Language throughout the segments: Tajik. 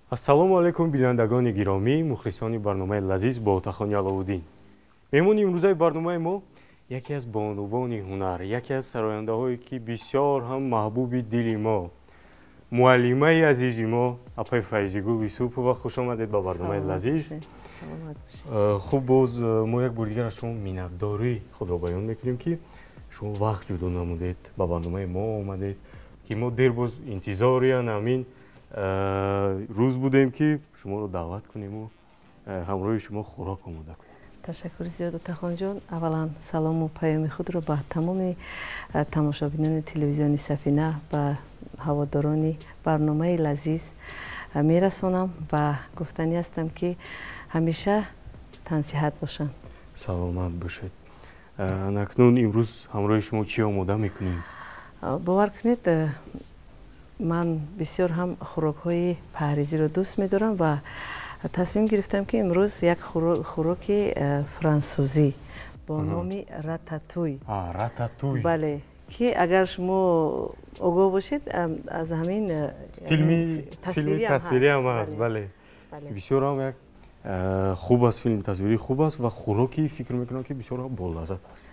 Ассалому алайкум, бинандагони гиромӣ, мухлисони барномаи лазиз бо Отахони Аловуддин. Меҳмони имрӯзаи барномаи мо яке аз бонувони ҳунар, яке аз сарояндаҳое, ки бисёр ҳам маҳбуби дили мо, муаллимаи азизи мо, апаи Файзигул Юсупова. Хуш омадед ба барномаи лазиз. Хуб, боз мо як бори дигар аз шумо миннатдории худро баён мекунем, ки шумо вақт ҷудо намудед, ба барномаи мо омадед, ки мо дер боз интизориян ҳамин рӯз будем, ки шуморо даъват кунему ҳамроҳи шумо хӯрок омода кунем. Ташаккури зиёд, Отахонҷон. Аввалан, салому паёми худро ба тамоми тамошобинони телевизиони Сафина, ба ҳаводорони барномаи лазиз мерасонам ва гуфтанӣ ҳастам, ки ҳамеша тансиҳат бошанд. Саломат бошед. Акнун имрӯз ҳамроҳи шумо чӣ омода мекунем? Бовар кунед, ман бисёр ҳам хӯрокҳои паҳрезиро дӯст медорам ва тасмим гирифтам, ки имрӯз як хӯроки франсузӣ бо номи рататуй. Рататуй. Бале, ки агар шумо огоҳ бошед, аз ҳамин филми тасвириам ҳаст. Бале, бисёр ҳам як хуб аст, филми тасвирӣ хуб аст ва хӯроки фикр мекунам, ки бисёр ҳам болаззат аст.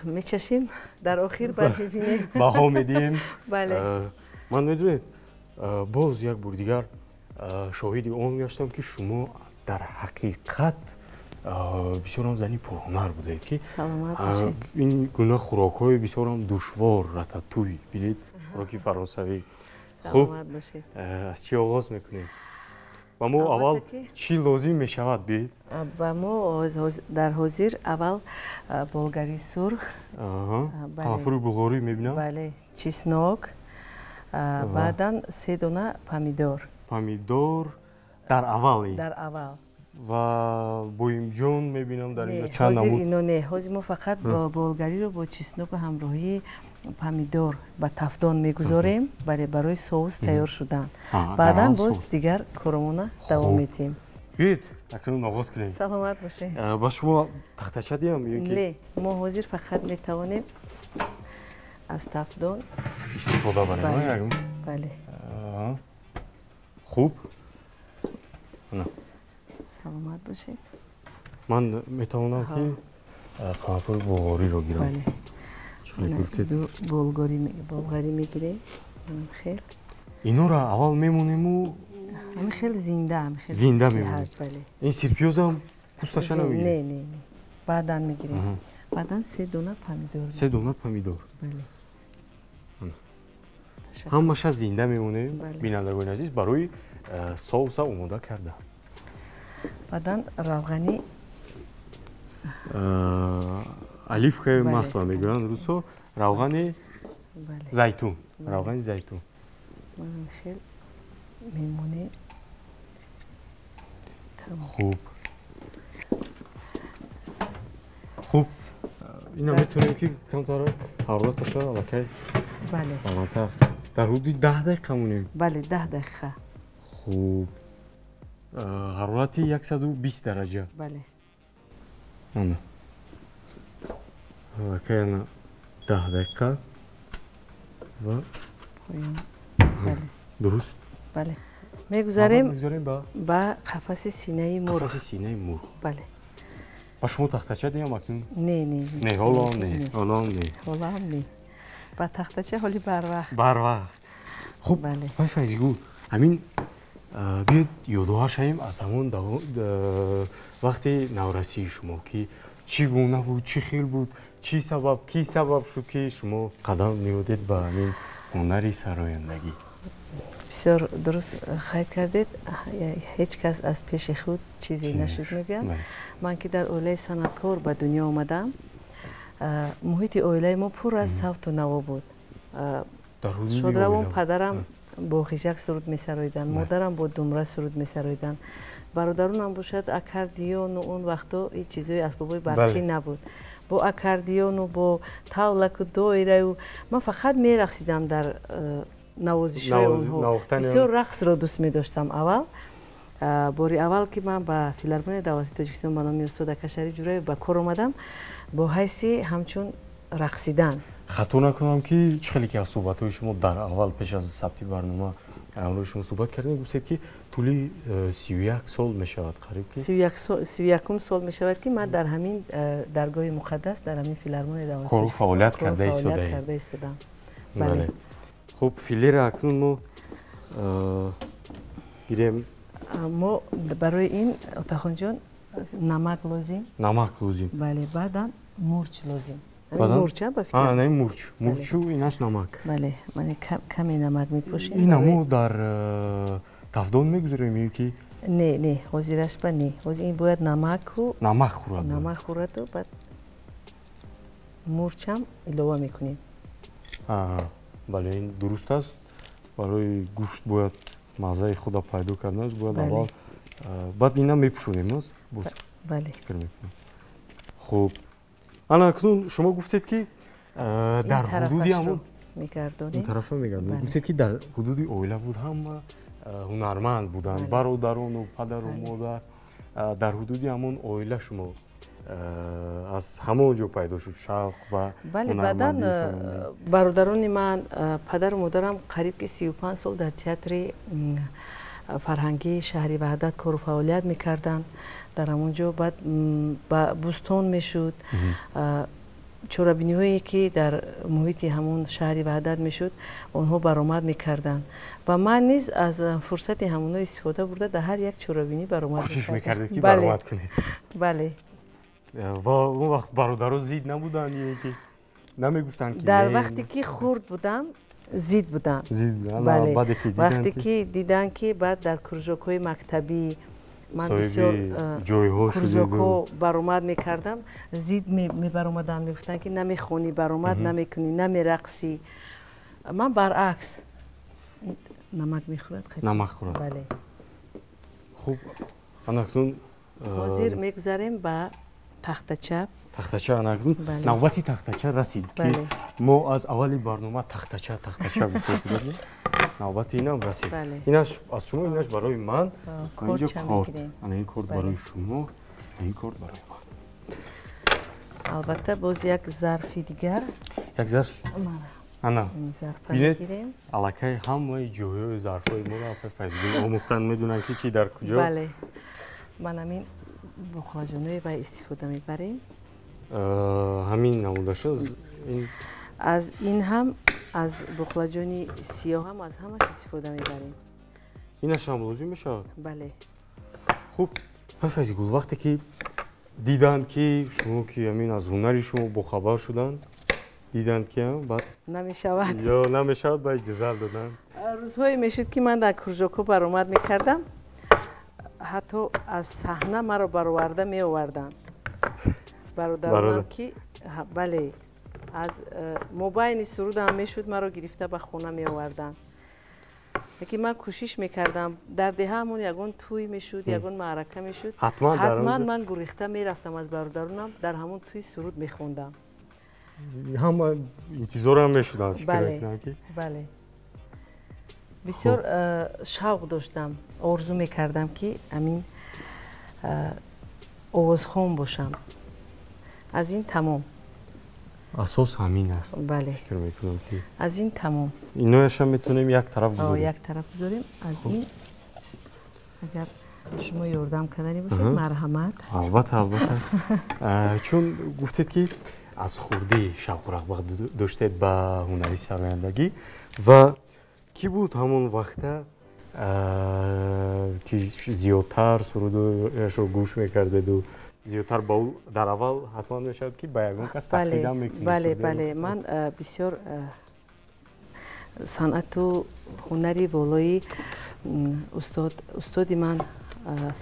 Мечашем, дар охир баъд мебинем. Баҳо медиҳем. Бале. Ман, медонед, боз як бори дигар шоҳиди он гаштам, ки шумо дар ҳақиқат бисёрам зани пурҳунар будаед, ки ин гуна хӯрокҳои бисёрам душвор, рататуй, бинед, хӯроки фаронсавӣ. Хуб, аз чӣ оғоз мекунем? Ба мо аввал чӣ лозим мешавад, биед? Ба мо дар ҳозир аввал болгари сурх. Қаламфури булғорӣ мебинам. Бале, чеснок, баъдан се дона помидор. Помидор дар аввал? Дар аввал. Ва боимҷон мебинам дар инҷо чанд намуд. Ино не, ҳозир мо фақат болгариро бо чесноку ҳамроҳии помидор ба тафдон мегузорем, бале, барои соус тайёр шудан. Баъдан боз дигар коромона давом медиҳем. Биёед, акнун оғоз кунем. Саломат бошед. Ба шумо тахтача диҳам ё ки? Не, мо ҳозир фақат метавонем аз тафдон истифода барем. Бале. Хуб. Саломат бошед. Ман метавонам, ки қаламфури булғориро гирам. Болгарӣ мегирем, хел. Инора аввал мемонему? Ҳамин хел зинда. Зинда мемонем. Ин сирпиёзам пӯсташа намегирем? Не, не, не, баъдан мегирем. Баъдан се дона помидор. Се дона помидор. Бале. Ҳамаша зинда мемонем, бинандагони азиз, барои соуса омода кардан. Баъдан равғани оливковое масло мегӯянд русо, равғани зайтун, равғани зайтун. Хел мемонем. Хуб, хуб, ина метавонем, ки камтарак ҳарораташа аллакай баландтар, дар ҳудуди 10 дақиқа монем. Бале, 10 дақиқа. Хуб, ҳарорати 120 дараҷа. Бале. Ана аллакай ана 10 дақиқа ва дуруст. Бале, мегузарем ба қафаси синаи мурғ. Қафаси синаи мурғ. Бале. Ба шумо тахтача диҳам акнун? Не, не. Не, ҳоло не, ҳоло не. Ҳоло ҳам не, ба тахтача ҳоли барвақт. Барвақт. Хуб, вай, Файзигул, ҳамин биёед ёдовар шавем аз ҳамон вақти наврасии шумо, ки чӣ гуна буд, чӣ хел буд, чӣ сабаб, кӣ сабаб шуд, ки шумо қадам ниҳодед ба ҳамин ҳунари сарояндагӣ? Бисёр дуруст қайд кардед. Ҳеҷ кас аз пеши худ чизе нашуд, мегӯянд. Ман ки дар оилаи санъаткор ба дунё омадам, муҳити оилаи мо пур аз савту наво буд. Шодравон падарам бо хишак суруд месароиданд, модарам бо думра суруд месароиданд, бародаронам бошад аккордеону. Он вақто ин чизҳои асбобҳои барқӣ набуд, бо аккордеону бо тавлаку доираю. Ман фақат мерақсидам дар навозишҳои онҳо, бисёр рақсро дӯст медоштам. Аввал бори аввал, ки ман ба Филармонияи давлатии Тоҷикистон ба номи устод Акашариф Ҷураев ба кор омадам, бо ҳайси ҳамчун рақсидан. Хато накунам, ки чӣ хеле ки аз суҳбатҳои шумо дар аввал, пеш аз сабти барнома ҳамроҳи шумо суҳбат кардем, гуфтед ки тӯли 31 сол мешавад, қариб ки 31 сол мешавад ки ман дар ҳамин даргоҳи муқаддас, дар ҳамин филармонияи давлатии кор фаъолият карда истодаам. Бале. Хуб, филера акнун мо гирем. Мо барои ин, Отахонҷон, намак лозим. Намак лозим. Бале, баъдан мурч лозим. Мурча ба фикр. Не, мурч. Мурчу инаш намак. Бале, ман каме намак мепошем. Ина мо дар тафдон мегузорем ё ки? Не, не, ҳозираш ба не. Ҳозир ин бояд намаку намак хӯрад. Намак хӯраду баъд мурчам илова мекунем. Бале, ин дуруст аст. Барои гӯшт бояд маззаи худа пайдо карданаш бояд аввал, баъд ина мепӯшонем, нас? Бале. Фикр мекунам. Хуб. Ана акнун шумо гуфтед ки дар ҳудуди ҳамон мегардонем. Ин тарафа мегардонем. Гуфтед ки дар ҳудуди оила буд, ҳама ҳунарманд буданд, бародарону падару модар. Дар ҳудуди ҳамон оила шумо аз ҳамон ҷо пайдо шуд шавқ ба Бале, баъдан бародарони ман, падару модарам қариб ки 35 сол дар театри фарҳангии шаҳри Ваҳдат кору фаъолият мекарданд. Дар ҳамон ҷо баъд ба бӯстон мешуд, чорабиниҳое ки дар муҳити ҳамон шаҳри Ваҳдат мешуд, онҳо баромад мекарданд ва ман низ аз фурсати ҳамонҳо истифода бурда дар ҳар як чорабинӣ баромад кӯшиш мекардед ки баромад кунед. Бале. Ва он вақт бародаро зид набуданд ё ки намегуфтанд ки дар вақте ки хурд будам зид буданд? Зид буданд. Вақте ки диданд ки баъд дар кружокҳои мактабӣ ман бисёр кружокҳо баромад мекардам, зид мебаромаданд, мегуфтанд ки намехонӣ, баромад намекунӣ, намерақсӣ. Ман баръакс, намак мехӯрад. Намак хӯрад. Бале. Хуб, анакнун ҳозир мегузарем ба тахтача. Тахтача, анакнун навбати тахтача расид ки мо аз аввали барнома тахтача тахтача гуфта истодем. Навбати инам расид. Инаш аз шумо, инаш барои ман. Инҷо корт. Ана ин корт барои шумо, ин корт барои ман. Албатта боз як зарфи дигар. Як зарф. Ана. Бинед, аллакай ҳамаи ҷойҳои зарфҳои моро апай Файзигул омӯхтан, медонанд ки чӣ дар куҷо. Бале. Ман ҳамин буқлаҷонои вай истифода мебарем. Ҳамин намудаша аз ин ҳам, аз буқлаҷони сиёҳ ҳам, аз ҳамаш истифода мебарем. Инаш ҳам лозим мешавад? Бале. Хуб, Файзигул, вақте ки диданд ки шумо ки ҳамин аз ҳунари шумо бохабар шуданд, диданд ки баъд намешавад. Ё намешавад, ба иҷозат доданд. Рӯзҳое мешуд ки ман дар кружокҳо баромад мекардам, ҳатто аз саҳна маро бароварда меоварданд. Бародаронам ки бале, аз мобайни сурудам мешуд, маро гирифта ба хона меоварданд. Лекин ман кӯшиш мекардам, дар деҳаамон ягон тӯй мешуд, ягон маърака мешуд, ҳатман ман гурехта мерафтам аз бародаронам, дар ҳамон тӯй суруд мехондам. Ҳама интизорам мешуданд, фикр мекунам ки. Бале. Бисёр шавқ доштам, орзу мекардам ки ҳамин овозхон бошам. Аз ин тамом. Асос ҳамин аст. Бале. Фикр мекунам ки аз ин тамом. Инояшам метавонем як тараф гузорем. Як тараф гузорем. Аз ин агар шумо ёрдам кардани бошед, марҳамат. Албатта, албатта. Чун гуфтед ки аз хурдӣ шавқу рағбат доштед ба ҳунари сарояндагӣ, ва кӣ буд ҳамон вақта ки зиёдтар сурудояшро гӯш мекардеду зиёдтар ба ӯ дар аввал ҳатман мешавад ки ба ягон кас тақлидам мекунед? Бале, бале, ман бисёр санъату ҳунари болои устоди ман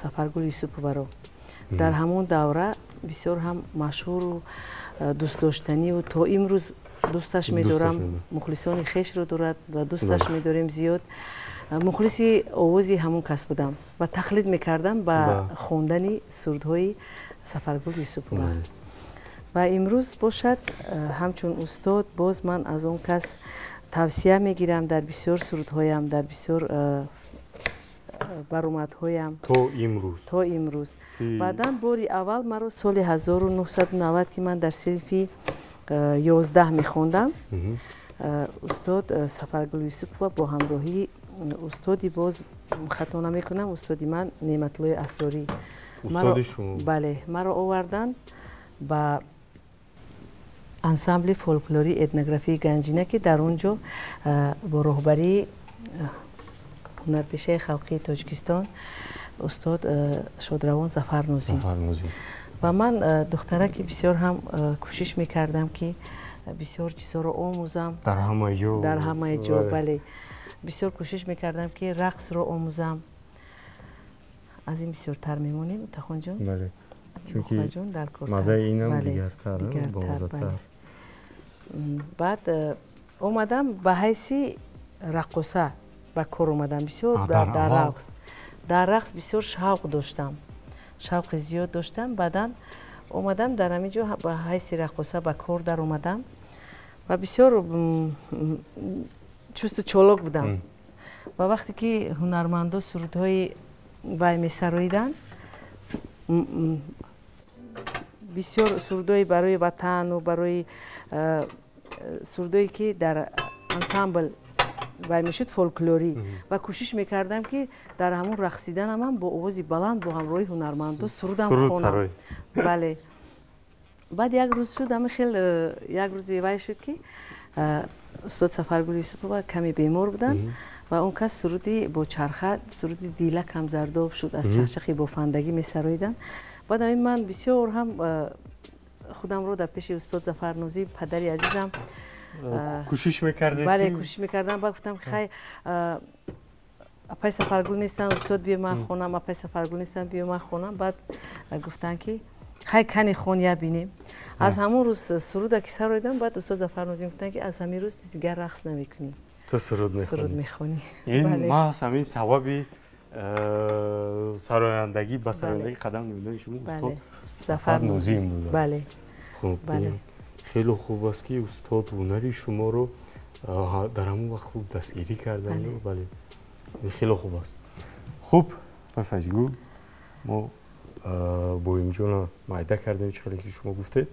Сафаргул Юсупованро дар ҳамон давра бисёр ҳам машҳуру дӯстдоштаниву то имрӯз дӯсташ медорам, мухлисони хешро дорад ва дӯсташ медорем зиёд. Мухлиси овози ҳамон кас будам ва тақлид мекардам ба хондани сурудҳои Сафаргул Юсупова. Ва имрӯз бошад ҳамчун устод боз ман аз он кас тавсия мегирам дар бисёр сурудҳоям, дар бисёр баромадҳоям. То имрӯз? То имрӯз. Баъдан бори аввал маро соли 1990 ки ман дар синфи 11 мехондам, устод Сафаргул Юсупова бо ҳамроҳии Устоди боз хато намекунам, устоди ман Неъматуллои Асрорӣ. Устоди шумо? Бале, маро оварданд ба ансамбли фолклории этнографии Ганҷина, ки дар он ҷо бо роҳбарии ҳунарпешаи халқии Тоҷикистон устод шодравон Зафар Нозим. Ва ман духтараки бисёр ҳам кӯшиш мекардам, ки бисёр чизҳоро омӯзам. Дар ҳамаи ҷо? Дар ҳамаи ҷо, бале. Бисёр кӯшиш мекардам, ки рақсро омӯзам. Аз ин бисёртар мемонем, Тахонҷон. Бале, чунки маззаи инам дигартар, бомаззатар. Баъд омадам ба ҳайси раққоса ба кор омадам. Бисёр дар рақс бисёр шавқ доштам, шавқи зиёд доштам. Баъдан омадам дар ҳамин ҷо ба ҳайси раққоса ба кор даромадам ва бисёр чусту чолок будам. Ва вақте ки ҳунармандо сурудҳои вай месароиданд, бисёр сурудҳои барои ватану барои сурудҳое ки дар ансамбл вай мешуд, фолклорӣ, ва кӯшиш мекардам, ки дар ҳамон рақсиданамам бо овози баланд бо ҳамроҳи ҳунармандо сурудам хонам. Бале. Баъд як рӯз шуд ҳамин хел, як рӯзи вай шуд, ки устод Сафаргул Юсупова каме бемор буданд ва он кас суруди бо чарха, суруди «Дилакам зардоб шуд аз чахчахи бофандагӣ» месароиданд. Баъд ҳамин ман бисёр ҳам худамро дар пеши устод Зафар Нозим, падари азизам, кӯшиш мекардед? Бале, кӯшиш мекардам. Баъд гуфтам, хай, апай Сафаргул нестанд, устод, биё ман хонам. Апай Сафаргул нестанд, биё ман хонам. Баъд гуфтанд, ки хай, кани хон, я бинем. Аз ҳамон рӯз суруда ки сароидам, баъд устод Зафар Нозим гуфтанд, ки аз ҳамин рӯз дигар рақс намекунӣ, ту суруд суруд мехонӣ. Ин маҳз ҳамин сабаби сарояндагӣ, ба сарояндагӣ қадам намудани шумо устод Зафар Нозим буда. Бале. Хуб, хеле хуб аст, ки устод ҳунари шуморо дар ҳамон вақт хуб дастгирӣ карданд. Бале, хеле хуб аст. Хуб, Файзигул, мо боимҷона майда кардем, чӣ хеле ки шумо гуфтед.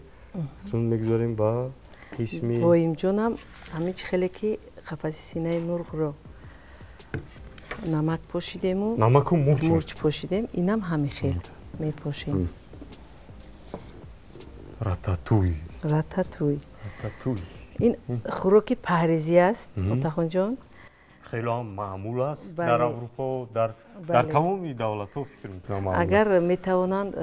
Акнун мегузорем ба қисми Боимҷонам ҳамин чӣ хеле ки қафаси синаи мурғро намак пошидему намаку мурч мурч пошидем, инам ҳамин хел мепошем. Рататуй. Рататуй. Рататуй. Ин хӯроки паҳрезӣ аст, Отахонҷон. Хеле ҳам маъмул аст дар Аврупо, дар тамоми давлатҳо, фикр мекунам. Агар метавонанд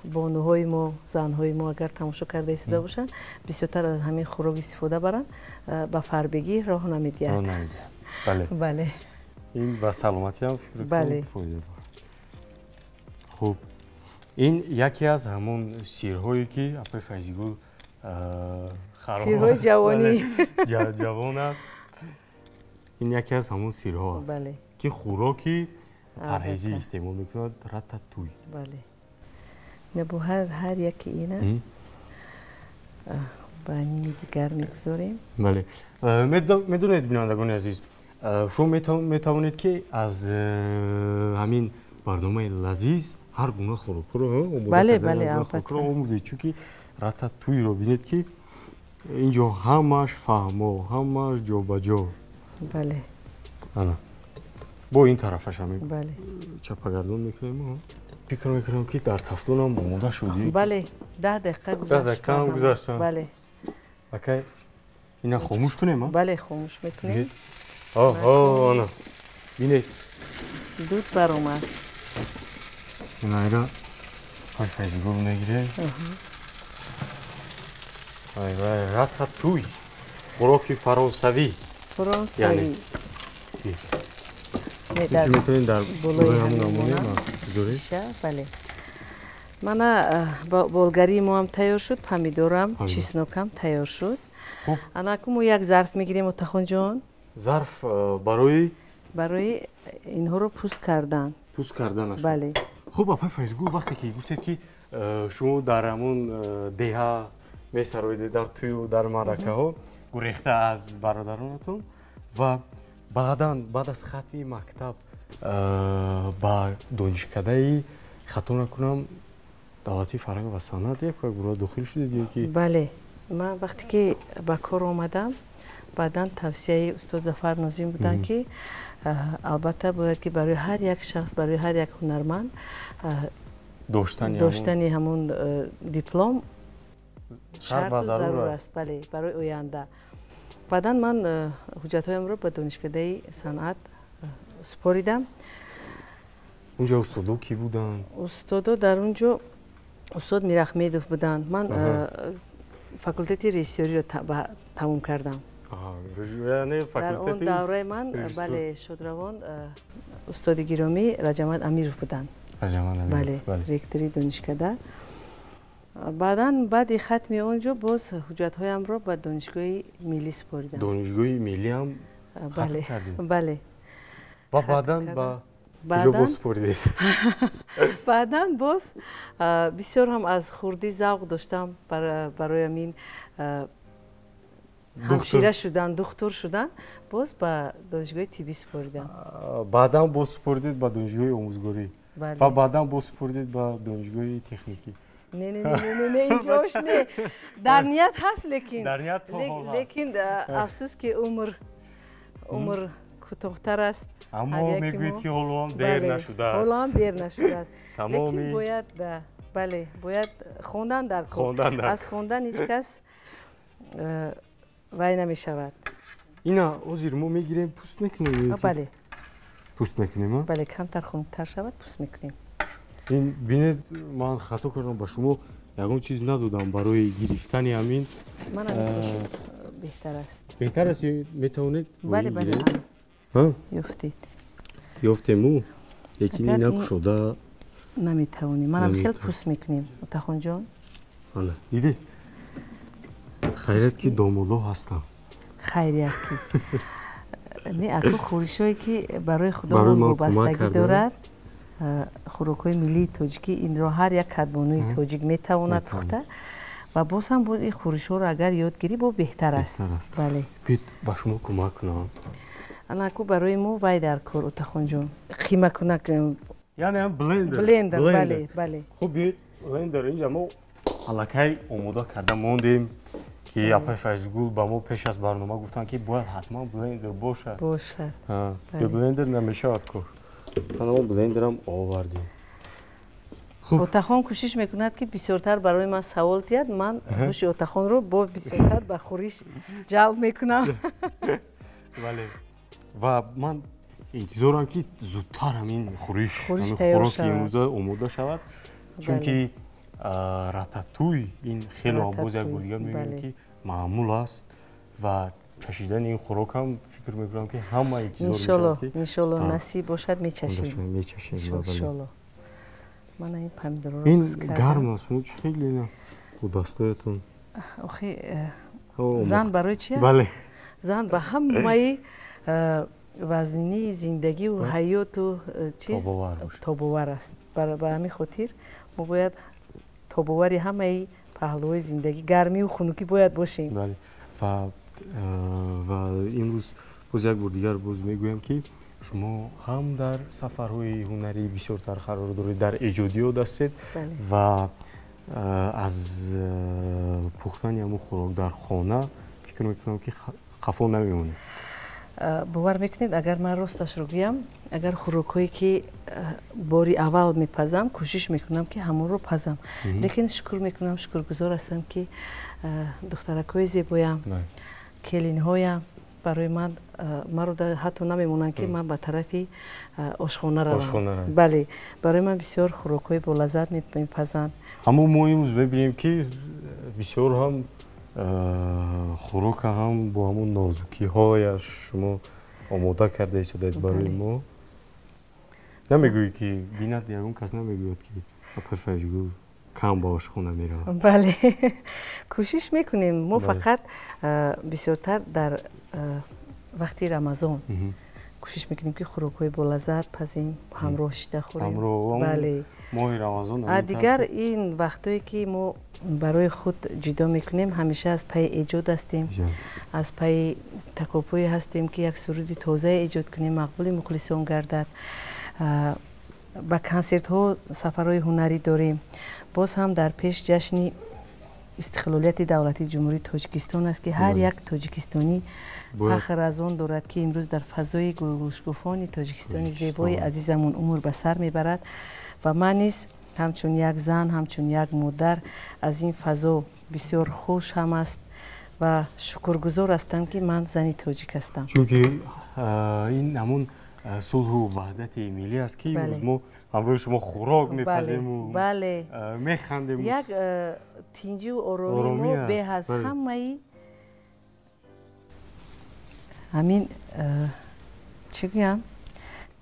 бонуҳои мо, занҳои мо, агар тамошо карда истода бошанд, бисёртар аз ҳамин хӯрок истифода баранд, ба фарбегӣ роҳ намедиҳад. Бале. Бале. Ин ба саломатӣ ҳам, фикр мекунам, фоида дорад. Хуб, ин яке аз ҳамон сирҳое ки апаи Файзигул сирҳои ҷавонӣ. Ҷавон аст. Ин яке аз ҳамон сирҳо аст, ки хӯроки парҳезӣ истеъмол мекунад, рататуй. Бале, бо ҳар яке ина ба ними дигар мегузорем. Бале, медонед, бинандагони азиз, шумо метавонед, ки аз ҳамин барномаи лазиз ҳар гуна хӯрокҳоро Бале. омӯзед, чунки рататуйро бинед, ки ин ҷо ҳамаш фаҳмо, ҳамаш ҷобаҷо. Бале. Ана бо ин тарафаш ҳамин бале чапагардон мекунем. Фикр мекунам, ки дар тафдонам омода шудӣ. Бале, 10 дақиқа. 10 дақиқаам гузашт. Бале. Акай, ина хомӯш кунем? Бале, хомӯш мекунем. Ана, бинед. Дуд баромад. Инаира файзигул мегирем. Вай вай, рататуй, хӯроки фаронсавӣ. Фаронсавӣ. Метавонем дар болои ҳамон намонем, гузорем. Бале, мана болгарии моам тайёр шуд, помидорам, чеснокам тайёр шуд. Анаку мо як зарф мегирем, Отахонҷон. Зарф барои? Барои инҳоро пӯст кардан. Пӯст карданаш. Бале. Хуб, апай Файзгул, вақте ки гуфтед, ки шумо дар ҳамон деҳа месароидед, дар тӯю дар маъракаҳо, гурехта аз бародаронатон, ва баъдан, баъд аз хатми мактаб, ба донишкадаи, хато накунам, давлатии фарҳанг ва санъат як бора дохил шудед ё ки? Бале, ман вақте ки ба кор омадам, Баъдан тавсияи устод Зафар Нозим буданд, ки албатта бояд ки барои ҳар як шахс, барои ҳар як ҳунарманд доштани ҳамун диплом шарту зарур аст, бале, барои оянда. Баъдан ман ҳуҷҷатҳоямро ба Донишкадаи санъат супоридам. Унҷо устодо кӣ буданд? Устодо дар он ҷо устод Мирахмедов буданд. Ман факултети режиссёриро тамом кардам. Дар он давраи ман, бале, шодравон устоди гиромӣ Раҷамат Амиров буданд, бале, ректори донишкада. Баъдан, баъди хатми он ҷо, боз ҳуҷҷатҳоямро ба Донишгоҳи миллӣ супоридам. Донишгоҳи миллӣ ҳам? Бале, бале. Ва баъдан ба куҷо боз супоридед? Баъдан боз бисёр ҳам аз хурдӣ завқ доштам барои ҳамин ҳамшира шудан, духтур шудан, боз ба Донишгоҳи тиббӣ супоридам. Баъдан боз супоридед ба Донишгоҳи омӯзгорӣ ва баъдан боз супоридед ба Донишгоҳи техникӣ? Не, не, не, не, инҷош не. Дар ният ҳаст, лекин дар ният то ҳол ҳаст. Лекин афсӯс, ки умр кӯтоҳтар аст. Аммо мегӯед, ки ҳоло ҳам дер нашудааст. Ҳоло ҳам дер нашудааст, лекин бояд, бале, бояд хондан дар кор. Аз хондан ҳеҷ кас вай намешавад. Ина ҳозир мо мегирем, пӯст мекунем? Бале. Пӯст мекунем? Бале, камтар хунуктар шавад, пӯст мекунем. Ин бинед, ман хато кардам, ба шумо ягон чиз надодам барои гирифтани ҳамин. Ман беҳтар аст. Беҳтар аст, метавонед? Бале, бале, ёфтед. Ёфтему, лекин ина кушода. Наметавонем, манам хел пӯст мекунем, Отахонҷон. Ана, дидед, хайрият, ки домодо ҳастам. Хайрият, ки не, аку хӯришҳое, ки барои худомон вобастагӣ дорад, хӯрокҳои миллии тоҷикӣ, инро ҳар як кадбонуи тоҷик метавонад пухта. Ва боз ҳам боз ин хӯришҳоро агар ёд гирӣ, бо беҳтар аст, бале. Биёед, ба шумо кӯмак кунам. Анаку барои мо вай дар кор, Отахонҷон, қимакунак. Яъне ҳам блендер. Блендер, бале, бале. Хуб, биёед, блендер инҷа мо аллакай омода карда мондем, ки апаи Файзгул ба мо пеш аз барнома гуфтанд, ки бояд ҳатман блендер бошад. Бошад. Бе блендер намешавад кор. Ана, мо блендерам овардем. Отахон кӯшиш мекунад, ки бисёртар барои ман савол диҳад. Ман ҳуши Отахонро бо бисёртар ба хӯриш ҷалб мекунам. Бале, ва ман интизорам, ки зудтар ҳамин хӯриш, хӯроки имрӯза омода шавад, чунки рататуй ин хело ҳам, боз як бор дигар мегӯям, ки маъмул аст ва чашидани ин хӯрок ҳам, фикр мекунам, ки ҳама интизор. Иншолло, иншолло, насиб бошад, мечашем. Мечашем. Иншолло. Мана ин помидорро. Ин гарм аст, шумо чӣ хеле бо дастоятон. Охи, зан барои чи аст? Бале. Зан ба ҳамаи вазнинии зиндагиву ҳаёту чиз тобовар аст. Ба ҳамин хотир мо бояд тобовари ҳамаи паҳлӯҳои зиндагӣ, гармиву хунукӣ бояд бошем. Бале, ва имрӯз боз як бор дигар боз мегӯям, ки шумо ҳам дар сафарҳои ҳунарӣ бисёртар қарор доред, дар эҷодиёт ҳастед ва аз пухтани ҳамун хӯрок дар хона, фикр мекунам, ки хафо намемонед. Бовар мекунед, агар ман росташро гӯям, агар хӯрокҳое, ки бори аввал мепазам, кӯшиш мекунам, ки ҳамонро пазам. Лекин шукр мекунам, шукргузор ҳастам, ки духтаракҳои зебоям, келинҳоям барои ман, маро ҳатто намемонанд, ки ман ба тарафи ошхона равам. Бале, барои ман бисёр хӯрокҳои болаззат мепазанд. Аммо мо имрӯз мебинем, ки бисёр ҳам хӯрока ҳам бо ҳамун нозукиҳояш шумо омода карда истодаед барои мо. Намегӯед, ки бинад, ягон кас намегӯяд, ки апаи Файзгул кам ба ошхона меравад. Бале, кӯшиш мекунем мо. Фақат бисёртар дар вақти Рамазон кӯшиш мекунем, ки хӯрокҳои болаззат пазем, ҳамроҳ шида хӯрем. Бале, моҳи Рамазон. Дигар ин вақтое, ки мо барои худ ҷудо мекунем, ҳамеша аз пайи эҷод ҳастем, аз пайи такопӯе ҳастем, ки як суруди тозае эҷод кунем, мақбули мухлисон гардад. Ба консертҳо, сафарҳои ҳунарӣ дорем. Боз ҳам дар пеш ҷашни Истиқлолияти давлатии Ҷумҳурии Тоҷикистон аст, ки ҳар як тоҷикистонӣ фахр аз он дорад, ки имрӯз дар фазои гулгулшукуфони Тоҷикистони зебои азизамон умр ба сар мебарад. Ва ман низ ҳамчун як зан, ҳамчун як модар аз ин фазо бисёр хуш ҳам аст ва шукргузор ҳастам, ки ман зани тоҷик ҳастам. Чунки ин ҳамун сулҳу ваҳдати миллӣ аст, ки имрӯз мо ҳамроҳи шумо хӯрок мепазему механдем. Як тинҷиву оромӣ мо беҳ аз ҳамаи ҳамин, чӣ гӯям,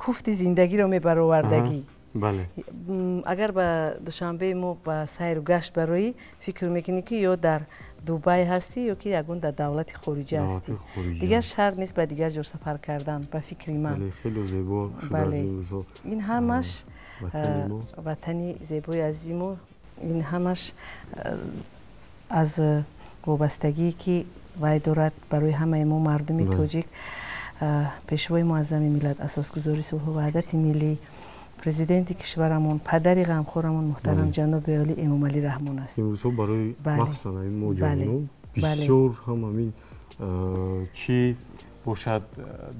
куфти зиндагиро мебаровардагӣ. Агар ба Душанбеи мо ба сайру гашт бароӣ, фикр мекунӣ, ки ё дар Дубай ҳастӣ, ё ки ягон дар давлати хориҷа ҳастӣ. Дигар шарт нест ба дигар ҷо сафар кардан, ба фикри ман. Ин ҳамаш ватани зебои азизи мо, ин ҳамаш аз вобастагие, ки вай дорад барои ҳамаи мо мардуми тоҷик, Пешвои муаззами миллат, асосгузори сулҳу ваҳдати миллӣ, президенти кишварамон, падари ғамхорамон муҳтарам ҷаноби олӣ Эмомалӣ Раҳмон аст. Имрӯзҳо барои махсусан ҳамин мо ҷавонон бисёр ҳам ҳамин чӣ бошад,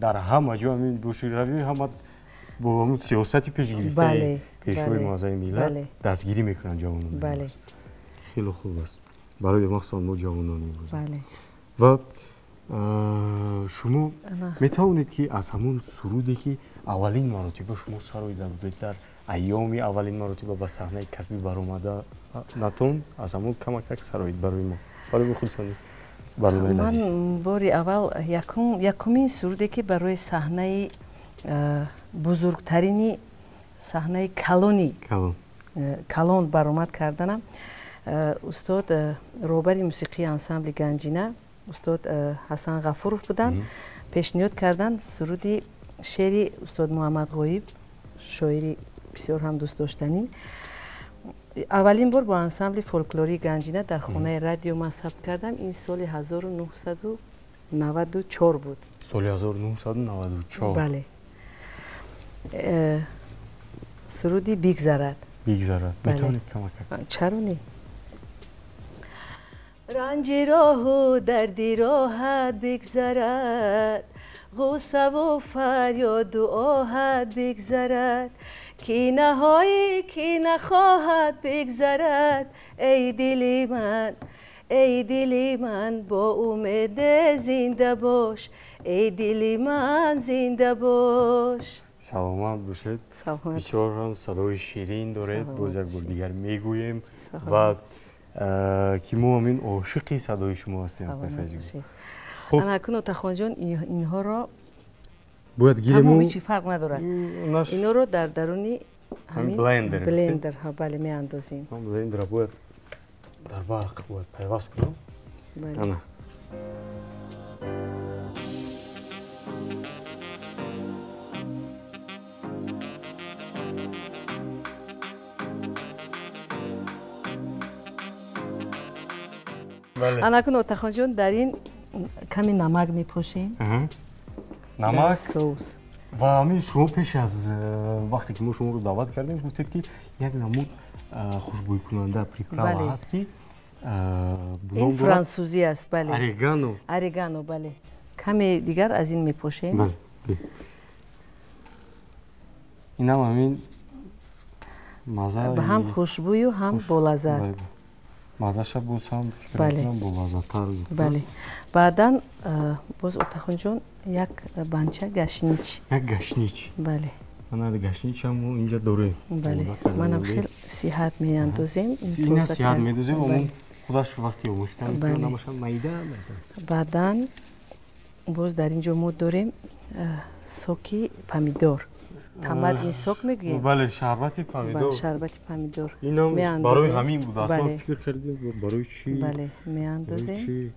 дар ҳама ҷо ҳамин боширавӣ ҳама бо ҳамун сиёсати пешгирифтаи Пешвои муаззами миллат дастгирӣ мекунанд ҷавонон. Хеле хуб аст барои махсусан мо ҷавонон имрӯз. Ва шумо метавонед, ки аз ҳамун суруде, ки аввалин маротиба шумо сароида будед, дар айёми аввалин маротиба ба саҳнаи касбӣ баромаданатон, аз ҳамун камакак сароид барои мо, барои мухлисони барномаи Лазиз? Ман бори аввал якумин суруде, ки барои саҳнаи бузургтарини саҳнаи калони калон баромад карданам, устод, роҳбари мусиқии ансамбли Ганҷина, устод Ҳасан Ғафуров буданд, пешниҳод карданд суруди шеъри устод Муҳаммад Ғоиб, шоири бисёр ҳам дӯстдоштанӣ. Аввалин бор бо ансамбли фолклории Ганҷина дар хонаи радио ман сабт кардам. Ин соли 1994 буд. Соли 1994. Бале, суруди «Бигзарад». «Бигзарад» метавонед камакак? Чаро не? Ранҷи роҳу дарди роҳат бигзарад, ғуссаву фарёду оҳат бигзарад, кинаҳое ки нахоҳад бигзарад. Эй дили ман, эй дили ман, бо умеде зинда бош, эй дили ман, зинда бош. Саломат бошед, бисёр ҳам садои ширин доред, боз як бор дигар мегӯем, ва ки мо ҳамин ошиқи садои шумо ҳастем. Анакун, Отахонҷон, инҳоро бояд гирему ҳамаи фарқ надорад, инҳоро дар даруни ҳамин блендер, бале, меандозем. Блендера бояд дар барқ бояд пайваст кунам. Ана, анакун, Отахонҷон, дар ин каме намак мепошем. Намак, соус. Ва ҳамин шумо пеш аз вақте ки мо шуморо даъват кардем, гуфтед, ки як намуд хушбӯйкунанда, приправа ҳаст, ки ин франсузӣ аст, бале. Орегано. Орегано, бале. Каме дигар аз ин мепошем. Инам ҳамин маза ҳам хушбӯю, ҳам болаззат. Мазаша боз ҳам, фикр мекунам, болаззаттар. Бале. Баъдан боз, Отахонҷон, як банча гашнич. Як гашнич. Бале. Ана гашничам мо инҷа дорем. Бале, манам хел сиҳат меандозем. Ина сиҳат медозем, омон худаш вақти омӯхта намаша майда. Баъдан боз дар ин ҷо мо дорем соки помидор. Томатный сок мегӯем. Бале, шарбати помидор. Шарбати помидор. Инам барои ҳамин буд, аслан фикр кардем, барои чӣ. Бале, меандозем.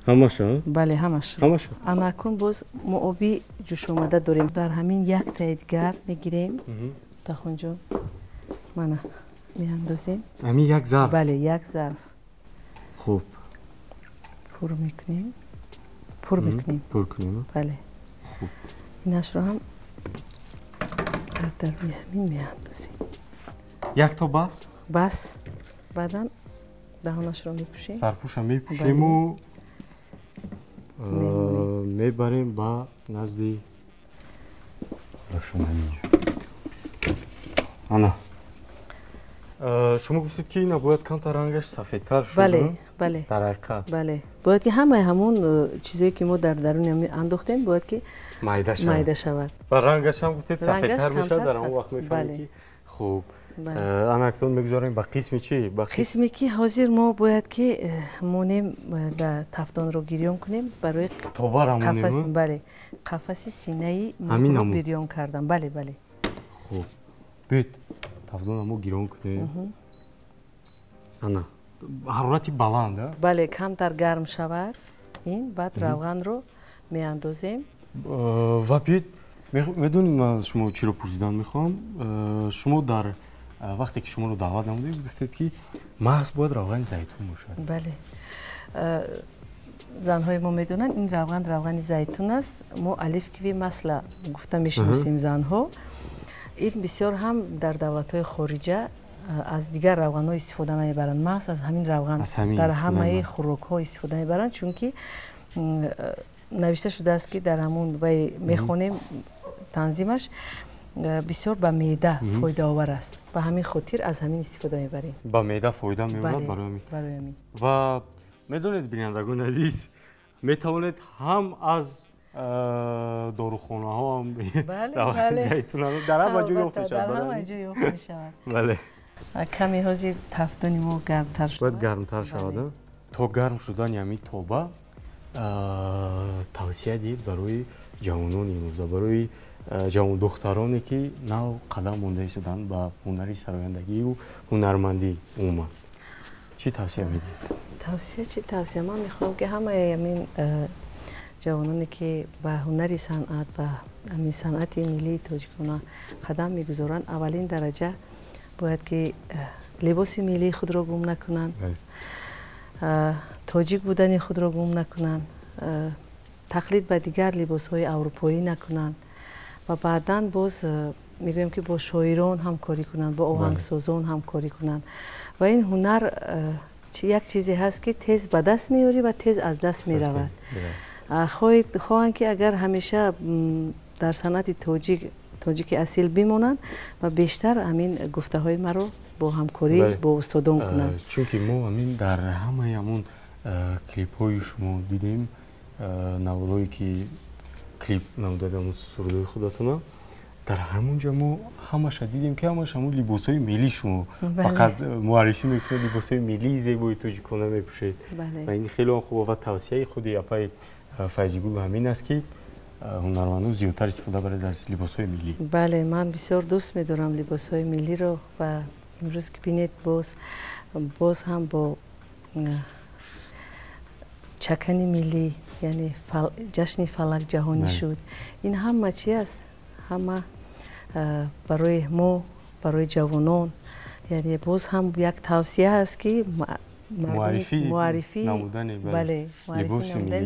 Ҳамаша? Бале, ҳамаш. Ҳамаша. Анакун боз мо оби ҷӯшомада дорем. Дар ҳамин яктаи дигар мегирем. Тахонҷон, мана меандозем. Ҳамин як зарф? Бале, як зарф. Хуб. Пур мекунем. Пур мекунем. Пур кунем? Бале. Хуб. Инашро ҳам дар даруни ҳамин меандозем. Якто бас? Бас. Баъдан Даҳонашро мепӯшем. Сарпӯша мепӯшему мебарем ба назди худашон ҳаминҷо. Ана. Шумо гуфтед, ки ина бояд камтар рангаш сафедтар шуд. Бале, бале. Дар ҳақиқат. Бале. Бояд ки ҳамаи ҳамон чизое ки мо дар даруни андохтем, бояд ки майда шавад. Майда шавад. Ва рангаш ҳам гуфтед сафедтар мешавад, дар ҳамон вақт мефаҳмем ки хуб. Ана акнун мегузорем ба қисми чӣ? Ба қисме ки ҳозир мо бояд ки монем, тафдонро гирён кунем барои тобара монем. Бале, қафаси синаи мурғ бирён кардан. Бале, бале. Хуб. Биёед тафдонро мо гирён кунем. Ана ҳарорати баланд, а? Бале, камтар гарм шавад ин, баъд равғанро меандозем. Ва биёед, медонед ман аз шумо чиро пурсидан мехоҳам? Шумо дар вақте ки шуморо даъват намудем, гуфтед ки маҳз бояд равғани зайтун бошад. Бале. Занҳои мо медонанд, ин равған равғани зайтун аст. Мо оливковый масло гуфта мешиносем занҳо. Ин бисёр ҳам дар давлатҳои хориҷа аз дигар равғанҳо истифода намебаранд. Маҳз аз ҳамин равған дар ҳамаи хӯрокҳо истифода мебаранд, чунки навишта шудааст ки дар ҳамон вай мехонем танзимаш бисёр ба меъда фоидаовар аст. Ба ҳамин хотир аз ҳамин истифода мебарем. Ба меъда фоида меорад барои ҳамин. Барои ҳамин. Ва медонед, бинандагони азиз, метавонед ҳам аз дорухонаҳо ҳам зайтун дар ҳама ҷо ёфт мешавад. Дар ҳама ҷо ёфт мешавад. Бале. Каме ҳозир тафдони мо гармтар шавад. Бояд гармтар шавад. То гарм шудани ҳамин тоба тавсия диҳед барои ҷавонони имрӯза, барои ҷавондухтароне ки нав қадам монда истоданд ба ҳунари сарояндагию ҳунармандӣ умуман. Чӣ тавсия медиҳед? Тавсия чӣ тавсия? Ман мехоҳам ки ҳамаи ҳамин ҷавононе ки ба ҳунари санъат, ба ҳамин санъати миллии тоҷикона қадам мегузоранд, аввалин дараҷа бояд ки либоси миллии худро гум накунанд, тоҷик будани худро гум накунанд, тақлид ба дигар либосҳои аврупоӣ накунанд ва баъдан боз мегӯем ки бо шоирон ҳамкорӣ кунанд, бо оҳангсозон ҳамкорӣ кунанд. Ва ин ҳунар як чизе ҳаст ки тез ба даст меорӣ ва тез аз даст меравад. Хоҳанд ки агар ҳамеша дар санъати тоҷики асил бимонанд ва бештар ҳамин гуфтаҳои маро бо ҳамкорӣ бо устодон кунанд. Чунки мо ҳамин дар ҳамаи ҳамон клипҳои шумо дидем, наворҳое ки клип намудад ҳамон сурудҳои худатона, дар ҳамон ҷо мо ҳамаша дидем ки ҳамаш ҳамон либосҳои миллӣ шумо фақат муаррифӣ мекунед, либосҳои миллии зебои тоҷикона мепӯшед. Ва ин хеле хуб ва тавсияи худи апаи Файзигул ҳамин аст ки ҳунармандон зиёдтар истифода баред аз либосҳои миллӣ. Бале, ман бисёр дӯст медорам либосҳои миллиро ва имрӯз ки бинед боз ҳам бо чакани миллӣ, яъне ҷашни фалак ҷаҳонӣ шуд. Ин ҳама чи аст? Ҳама барои мо, барои ҷавонон, яъне боз ҳам як тавсия аст ки муаррифӣ намудани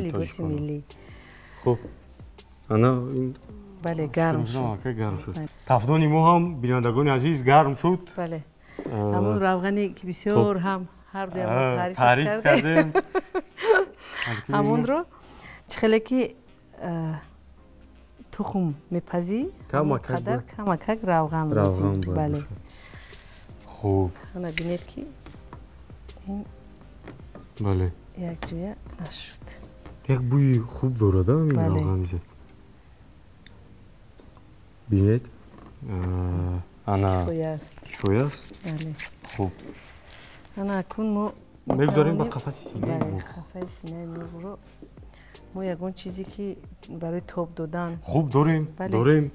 либоси миллӣ. Хуб, ана ин бале, гарм шуд. Гарм шуд. Тафдони мо ҳам, бинандагони азиз, гарм шуд. Бале, ҳамон равғане ки бисёр ҳам ҳар дуям таъриф кардем, ҳамонро чӣ хеле ки тухм мепазӣ, қадар камакак равған лозим. Бале. Хуб. Ана бинед ки ин бале якҷоя нашуд. Як бӯи хуб дорад ин равғани зайт. Бинед, ана кифоя аст. Хуб. Ана акун мо мегузорем ба қафаси синаи мурғ. Қафаси синаи мурғро мо ягон чизе ки барои тоб додан хуб дорем, дорем.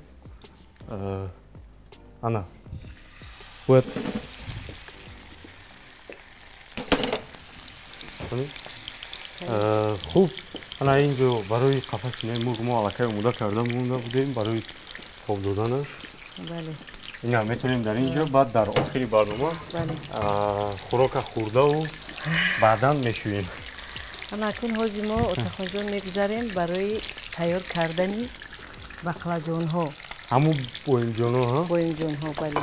Ана бояд хуб, ана инҷо барои қафаси синаи мурғ мо аллакай омода карда монда будем барои тоб доданаш. Бале. Ина метавонем дар инҷо баъд дар охири барнома хӯрока хӯрдаву баъдан мешӯем. Ана акун ҳозир мо Отахонҷон мегузарем барои тайёр кардани бақлаҷонҳо. Ҳамун боимҷонҳо? Боимҷонҳо, бале.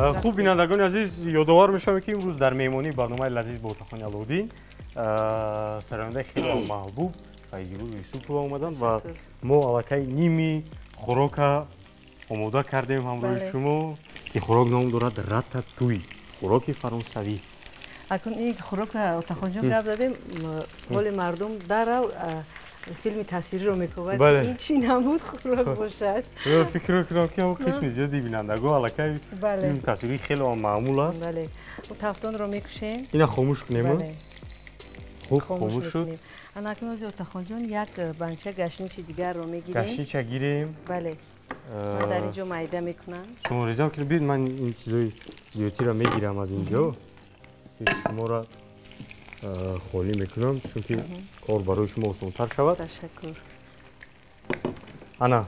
Хуб, бинандагони азиз, ёдовар мешавем, ки имрӯз дар меҳмонии барномаи Лазиз бо Отахони Алоуддин сарояндаи хеле маҳбуб Файзигул Юсупова омаданд ва мо аллакай ними хӯрока омода кардем ҳамроҳи шумо, ки хӯрок ном дорад рататуй, хӯроки фаронсавӣ. Акун ин хӯрока, Отахонҷон, гап задем, ҳоли мардум дарав филми тасвириро мекобад, ин чӣ намуд хӯрок бошад. Фикр мекунам, ки ҳамон қисми зиёди бинандагон аллакай филми тасвирӣ хеле маъмул аст. Бале, тафтонро мекушем. Ина хомӯш кунем. Хуб, хомӯш шуд. Ана акнун ози, Отахонҷон, як банча гашничи дигарро мегирем. Гашнича гирем. Бале, ман дар ин ҷо майда мекунам. Шумо резам кунед, биёед, ман ин чизои зиёдтиро мегирам аз ин ҷо, шуморо холӣ мекунам, чунки кор барои шумо осонтар шавад. Ташаккур. Ана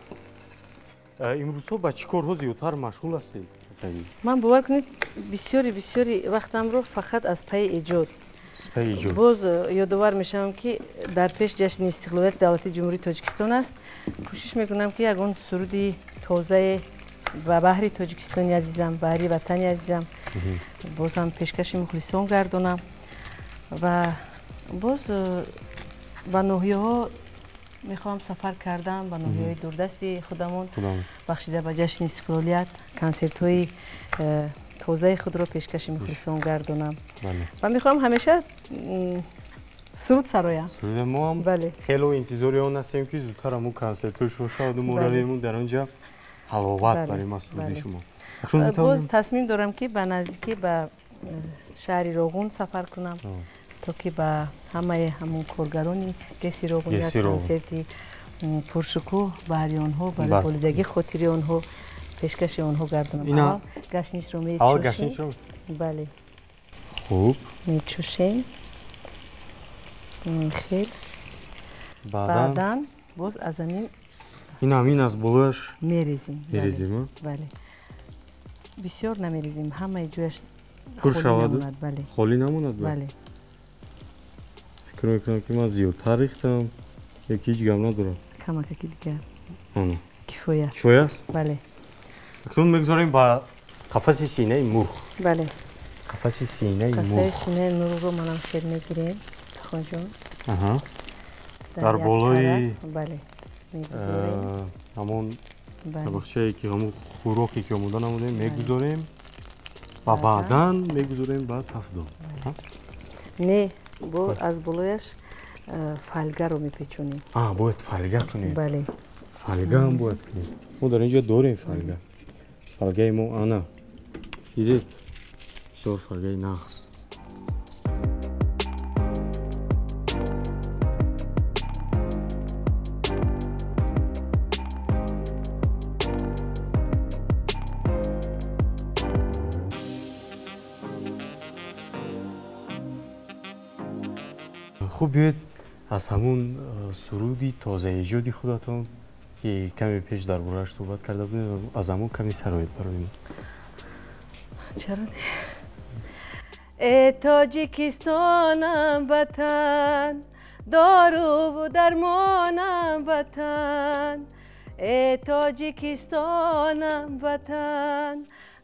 имрӯзҳо ба чӣ корҳо зиёдтар машғул ҳастед? Ман, бовар кунед, бисёри бисёри вақтамро фақат аз пайи эҷод. Боз ёдовар мешавам, ки дар пеш ҷашни истиқлолияти давлатии Ҷумҳурии Тоҷикистон аст. Кӯшиш мекунам, ки ягон суруди тозае ба баҳри Тоҷикистони азизам, баҳри ватани азизам бозам пешкаши мухлисон гардонам ва боз ба ноҳияҳо мехоҳам сафар кардан, ба ноҳияҳои дурдасти худамон, бахшида ба ҷашни истиқлолият консертҳои тозаи худро пешкаши мухлисон гардонам ва мехоҳам ҳамеша суруд сароям. Суруд мо ҳам хело интизори он ҳастем, ки зудтар ҳамун консертҳои шумо шаваду мо равему дар он ҷа ҳаловат барем аз суруди шумо. Боз тасмим дорам, ки ба наздикӣ ба шаҳри Роғун сафар кунам, то ки ба ҳамаи ҳамун коргарони ГЭСи Роғун як консерти пуршукӯҳ баҳри онҳо, барои болидагии хотири онҳо пешкаши онҳо гардонам. Аввал гашничро мечӯшем. Бале, хуб, мечӯшем хел, баъдан боз аз ҳамин ин ҳамин аз болояш мерезем. Мерезем. Бале, бисёр намерезем, ҳамаи ҷояш пур шавад, холӣ намонад. Бале. Фикр мекунам, ки ман зиёдтар рехтам, яки ҳеҷ гап надорам. Камакаки дигар кифоя. Кифоя аст. Бале. Акнун мегузорем ба қафаси синаи мурғ. Бале, қафаси синаи мурғ. Қафаси синаи мурғро манам хел мегирем, Тахонҷон. Дар болои бале мегузорем ҳамон табақчае, ки ҳамон хӯроке, ки омода намудем, мегузорем ва баъдан мегузорем ба тафдон. Не, бо аз болояш фольгаро мепечонем. Бояд фольга кунем. Бале. Фольга ҳам бояд кунем. Мо дар ин ҷо дорем фольга. Фольгаи мо ана, дидед, бисёр фольгаи нағз. Хуб, биёед аз ҳамун суруди тозаэҷоди худатон, ки каме пеш дар борааш суҳбат карда будем, аз ҳамун каме сароед барои мо. Чаро не? Э Тоҷикистонам ватан, доруву дармонам ватан, э Тоҷикистонам ватан,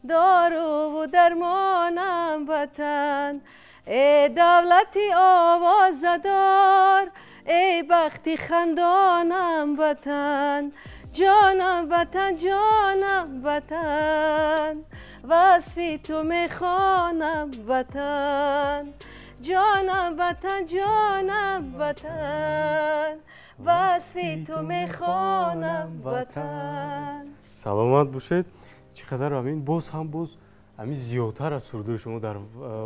доруву дармонам ватан, э давлати овозадор, эй бахти хандонам ватан, ҷонам ватан, ҷонам ватан, васфи ту мехонам ватан, ҷонам ватан, ҷонам ватан, васфи ту мехонам ватан. Саломат бошед. Чӣ қадар ҳамин боз ҳам боз ҳамин зиёдтар аз сурудҳои шумо дар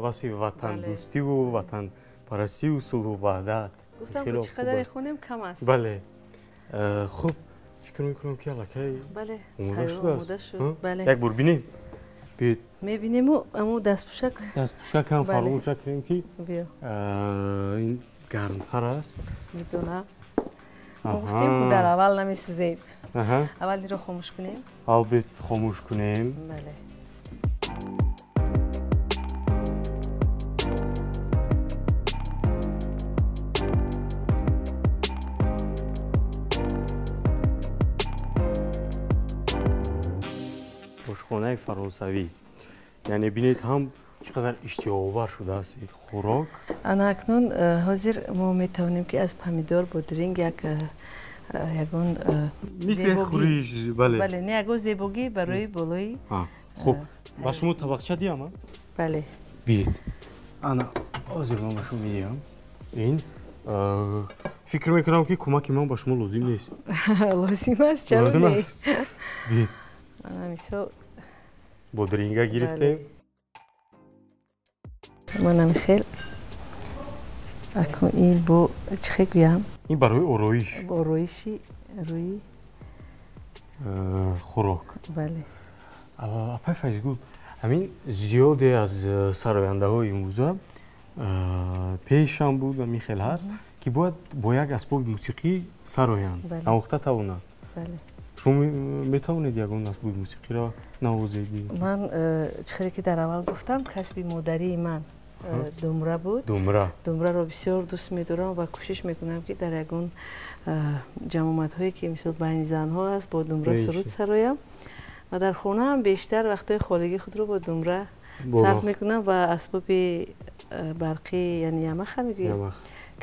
васфи ватандӯстиву ватанпарастиву сулҳу ваҳдат. Гуфтам, чӣ қадаре хонем, кам аст. Бале. Хуб, фикр мекунам, ки аллакай омода шудааст. Як бор бинем. Биёед. Мебинему аму дастпӯшак. Дастпӯшак ҳам фаромӯш накунем, ки ин гармтар аст. Медонам. Мо гуфтем, ку дар аввал намесӯзем. Аввал инро хомӯш кунем. Аввал биёед хомӯш кунем. Бале. Ошхонаи фаронсавӣ. Яъне бинед ҳам чӣ қадар иштиҳоовар шудааст ин хӯрок. Ана акнун ҳозир мо метавонем ки аз помидор бодринг як ягон мисли хӯриш, бале. Бале, не ягон зебогӣ барои болои. Хуб, ба шумо табақча диҳам? Бале. Биед. Ана ҳозир ман ба шумо медиҳам. Ин фикр мекунам ки кӯмаки ман ба шумо лозим нест. Лозим аст, чаро не? Биед. Ана мисол бодринга гирифтем. Манам хел акун ин бо чӣ хел гӯям? Ин барои ороиш. Ороиши рӯи хӯрок. Бале. Апай Файзгул, ҳамин зиёде аз сарояндаҳои имрӯза пешам буд ва михел ҳаст ки бояд бо як асбоби мусиқӣ сароянд, навохта тавонанд. Шумо метавонед ягон асбоби мусиқиро навозед? Ман чӣ хеле ки дар аввал гуфтам, касби модарии ман думра буд. Думра. Думраро бисёр дӯст медорам ва кӯшиш мекунам ки дар ягон ҷамъомадҳое ки мисол байни занҳо аст бо думра суруд сароям ва дар хонаам бештар вақтҳои холигии худро бо думра сарф мекунам ва асбоби барқӣ, яъне ямаха мегӯем,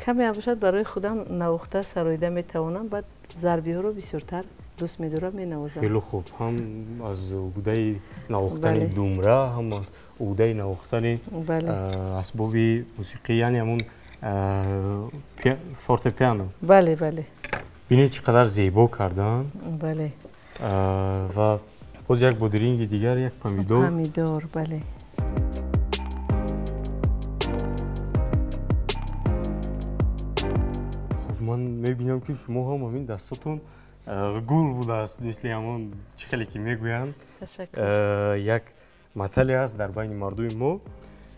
каме ҳам бошад барои худам навохта сароида метавонам. Баъд зарбиҳоро бисёртар дӯст медорам, менавозам. Хеле хуб, ҳам аз уҳдаи навохтани думра, ҳам аз уҳдаи навохтани асбоби мусиқӣ, яъне ҳамон фортепиано. Бале, бале. Бинед чӣ қадар зебо карданд. Бале. Ва боз як бодринги дигар, як помидор. Помидор, бале. Хуб, ман мебинам ки шумо ҳам ҳамин дастотон гул будааст, мисли ҳамон чӣ хеле ки мегӯянд. Як матале аст дар байни мардуми мо.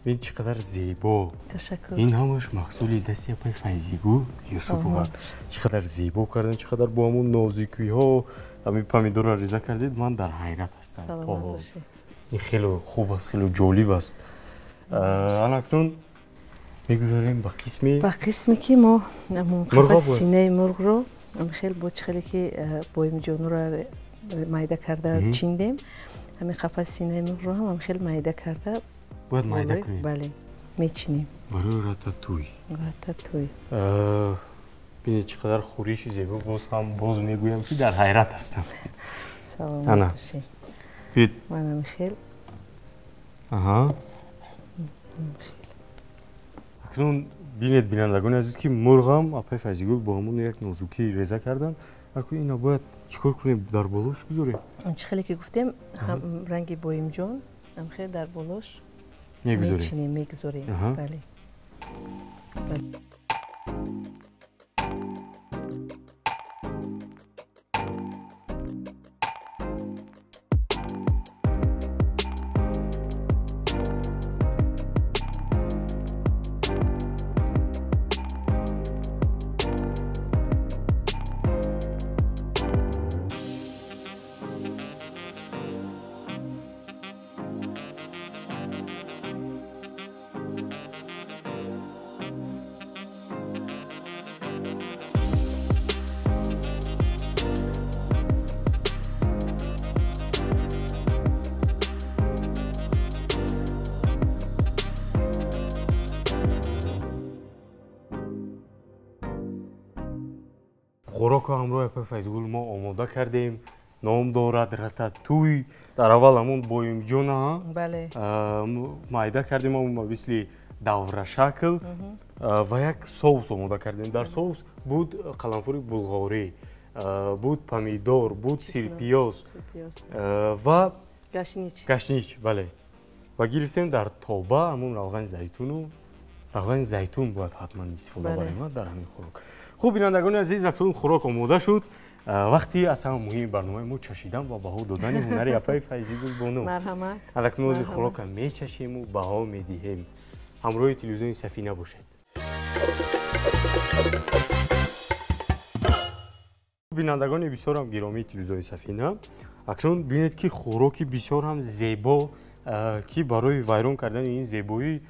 Бин чӣ қадар зебо. Ташаккур. Ин ҳамаш маҳсули дасти апай Файзигул Юсупова. Чӣ қадар зебо кардан, чӣ қадар бо ҳамон нозикиҳо ҳамин помидорро реза кардед, ман дар ҳайрат ҳастам. Ин хеле хуб аст, хеле ҷолиб аст. Ана акнун мегузарем ба қисми ки мо қафаси синаи мурғро хел бо чӣ хеле ки боимҷонуро майда карда чиндем, ҳамин қафаси синаи мурғро ҳам хел майда карда бояд майда кунем. Бале, мечинем. Барои рататуй. Рататуй. Бинед чӣ қадар хӯриши зебо, боз ҳам боз мегӯям ки дар ҳайрат ҳастам. Саломат бошед. Бид. Манам хел. Аҳа. Акнун бинед бинандагони азиз ки мурғам апай Файзигул бо ҳамон як нозукӣ реза карданд. Акнун ина бояд чӣ кор кунем? Дар болош гузорем? Чӣ хеле ки гуфтем, ранги боимҷон ҳам хел дар болош мегузорем. Мегузорем, бале. Хӯрокро ҳамроҳи апай Файзгул мо омода кардем. Ном дорад рататуй. Дар аввал ҳамон боимҷона майда кардем, ҳамон мисли даврашакл ва як соус омода кардем. Дар соус буд қаламфури булғорӣ, буд помидор, буд сирпиёз ва гашнич. Бале. Ва гирифтем дар тоба ҳамон равғани зайтуну. Равғани зайтун бояд ҳатман истифода барем дар ҳамин хӯрок. Хуб, бинандагони азиз, акнун хӯрок омода шуд. Вақти аз ҳама муҳими барномаи мо чашидан ва баҳо додани ҳунари апаи Файзигул бону. Марҳамат. Акнун ҳозир хӯрокам мечашему баҳо медиҳем. Ҳамроҳи телевизиони Сафина бошед. Бинандагони бисёр ҳам гиромии телевизиони Сафина, акнун бинед ки хӯроки бисёр ҳам зебо, ки барои вайрон кардани ин зебоӣ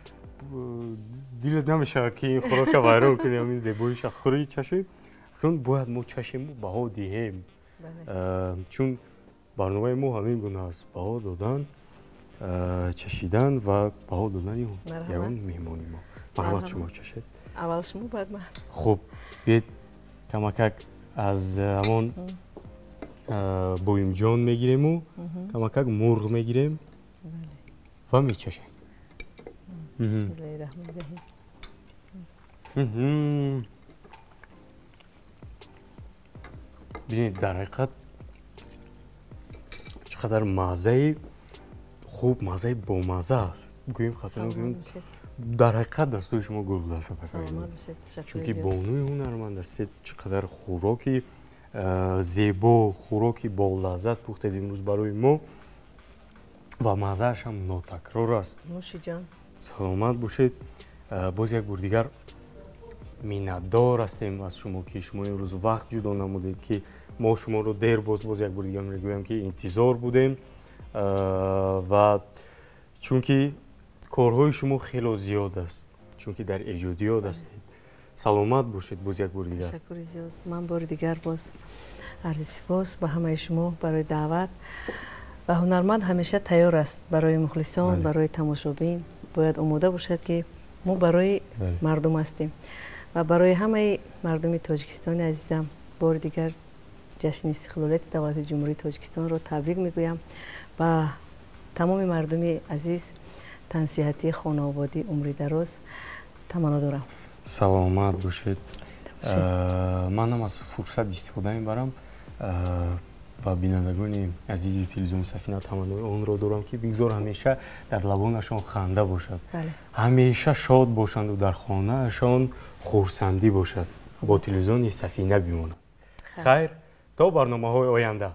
дилат намешавад ки ин хӯрока вайрон кунем, ин зебоиша хӯрӣ чашем. Акнун бояд мо чашему баҳо диҳем, чун барномаи мо ҳамин гуна аст, баҳо додан. Чашидан ва баҳо додани ягон меҳмони мо. Марҳамат, шумо чашед. Аввал шумо, баъд ман. Хуб, биед, камакак аз ҳамон боимҷон мегирему камакак мурғ мегирем ва мечашем. Бисмиллаҳи раҳмони раҳим. Бинед, дар ҳақиқат чӣ қадар маззаи хуб, маззаи бомазза аст. Гӯем, хато нагӯем, дар ҳақиқат дастои шумо гул будааст, чунки бонуи ҳунарманд ҳастед. Чӣ қадар хӯроки зебо, хӯроки болаззат пухтед имрӯз барои мо ва маззааш ҳам нотакрор аст. Саломат бошед. Боз як бор дигар миннатдор ҳастем аз шумо, ки шумо имрӯз вақт ҷудо намудед, ки мо шуморо дер боз як бор дигар мегӯям, ки интизор будем ва чунки корҳои шумо хело зиёд аст, чунки дар эҷодиёт ҳастед. Саломат бошед боз як бор дигар. Ташаккури зиёд. Ман бори дигар боз арзи сипос ба ҳамаи шумо барои даъват. Ва ҳунарманд ҳамеша тайёр аст барои мухлисон, барои тамошобин. Бояд омода бошад, ки мо барои мардум ҳастем. Ва барои ҳамаи мардуми Тоҷикистони азизам бори дигар ҷашни истиқлолияти давлати Ҷумҳурии Тоҷикистонро табрик мегӯям. Ба тамоми мардуми азиз тансиҳатӣ, хонаободӣ, умри дароз таманно дорам. Саломат бошед. Манам аз фурсат истифода мебарам ва бинандагони азизи телевизиони Сафина таманнои онро дорам, ки бигзор ҳамеша дар лабонашон ханда бошад, ҳамеша шод бошанду дар хонаашон хурсандӣ бошад. Бо телевизиони Сафина бимонад. Хайр, то барномаҳои оянда.